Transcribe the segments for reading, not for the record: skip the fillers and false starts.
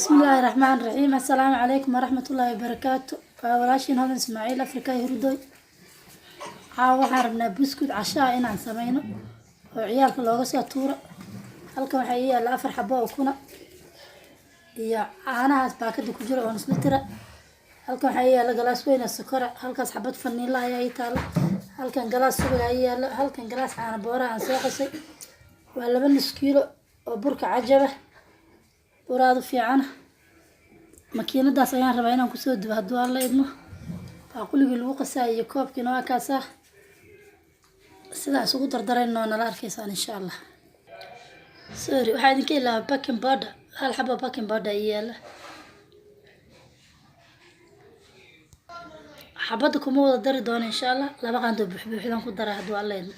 Bismillaahi Raxmaani Raxiim. Assalaamu calaykum waraxmatullaahi wabarakaatu. Waa walaashiin Hodan Ismaaciil, Afrika Hurdoy. Caawa waxaan rabnaa buskud casho ah inaan sameyno oo ciyaalka looga soo tuuro. Halkan waxaa ii yaalla afar xabo oo ukuna iyo caanahaas baakada ku jira oo nus litira. Halkan waxaa ii yaalla galaas weyn oo sokora. Halkaas xabad faniila ayaa ii taalla. Halkan galaas subag ayaa ii yaalla. Halkan galaas caano boora aan soo qasay. Waa 2.5 kiilo oo burka cajaba, bur aada u fiican. Makiinadaas ayaan rabaa inaan kusoo dubo hadduu Alla idmo. Baaquligii lagu qasaayay iyo koobkiina waa kaasaa. Sidaa isugu dardarayna waa nala arkaysaan, insha Allah. Sorry, waxaa idinka ilaaway baking powder. Hal xabo baking powder ii yaalla. Xabadda kuma wada dari doono, insha Allah. Laba qaando buuxbuuxdan ku daray hadduu Alla idmo.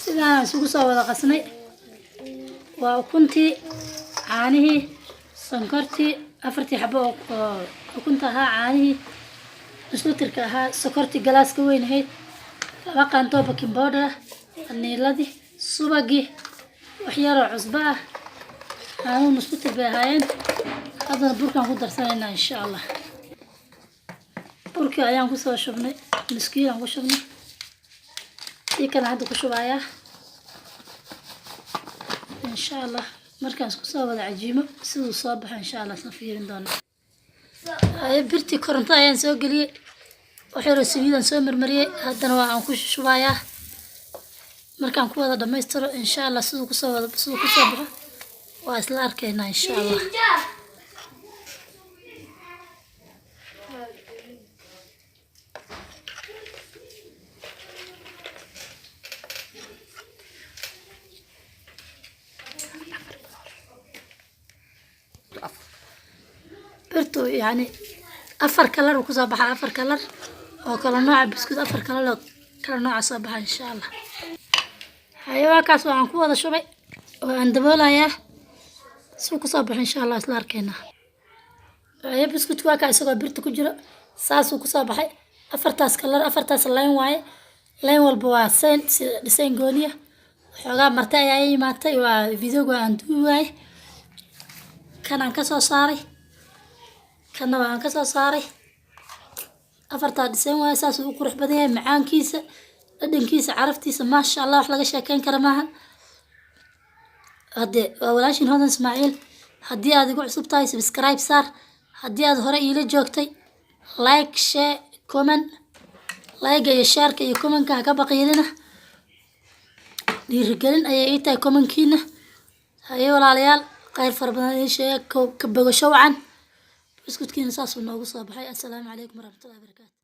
Sidaan isugu soo wada qasnay waa ukuntii, caanihii, sonkortii, afartii xabo oo ukunta ahaa, caanihii nus litirka ahaa, sokortii galaaska weyn ahayd, laba qaantoo baking powder ah, vaniiladii, subagii, wax yaroo cusbo ah. Caanuhu nus litir bay ahaayeen. Haddana burkaan ku darsanaynaa, insha Allah. Burkii ayaan kusoo shubnay, nus kiilaan ku shubnay. Tii kale hadda ku shubayaa, insha Allah. Markaan isku soo wada cajiimo siduu soo baxo, insha Allah, isla fiirin doonaa. Birtii koronto ayaan soo geliyey, wax yaroo saliidaan soo marmariyey. Haddana waa aan ku shubayaa. Markaan ku wada dhamaystiro, insha Allah, siduu kusoo baxo waa isla arkaynaa, insha Allah. Birtu yani afar kalar uu kusoo baxaa, afar kalar oo kala nooca buskud, afar kalar oo kala nooca soo baxa, insha Allah. Haye, waa kaas, waxaan ku wada shubay oo aan daboolayaa. Suu kusoo baxo, insha Allah, isla arkaynaa. Haye, buskudku waa kaa isagoo birta ku jiro, saasuu kusoo baxay. Afartaas kalar, afartaas line waaye. Line walba waa sein design gooniya. Waxoogaa marti ayaa ii imaatay, waa videoga aan duubi waayey. Kanaan kasoo saaray, kana waan kasoo saaray. Afartaa design waaye. Saasuu u qurux badan yahay. Macaankiisa, dhadhankiisa, caraftiisa, maasha Allah, wax laga sheekeyn kara maaha. Hadde waa walaashin Hodan Ismaaciil. Haddii aad igu cusub tahay, subscribe saar. Haddii aad hore iila joogtay, like, share, comment. Like iyo shareka iyo commentka ha ka baqiilina. Dhiirigelin ayay ii tahay commentkiina. Haye walaalayaal, khayr fara badan idiin sheega, ka bogasho wacan. Buskudkiina saasuu noogu soo baxay. Assalaamu calaykum waraxmatullahi wabarakaatu.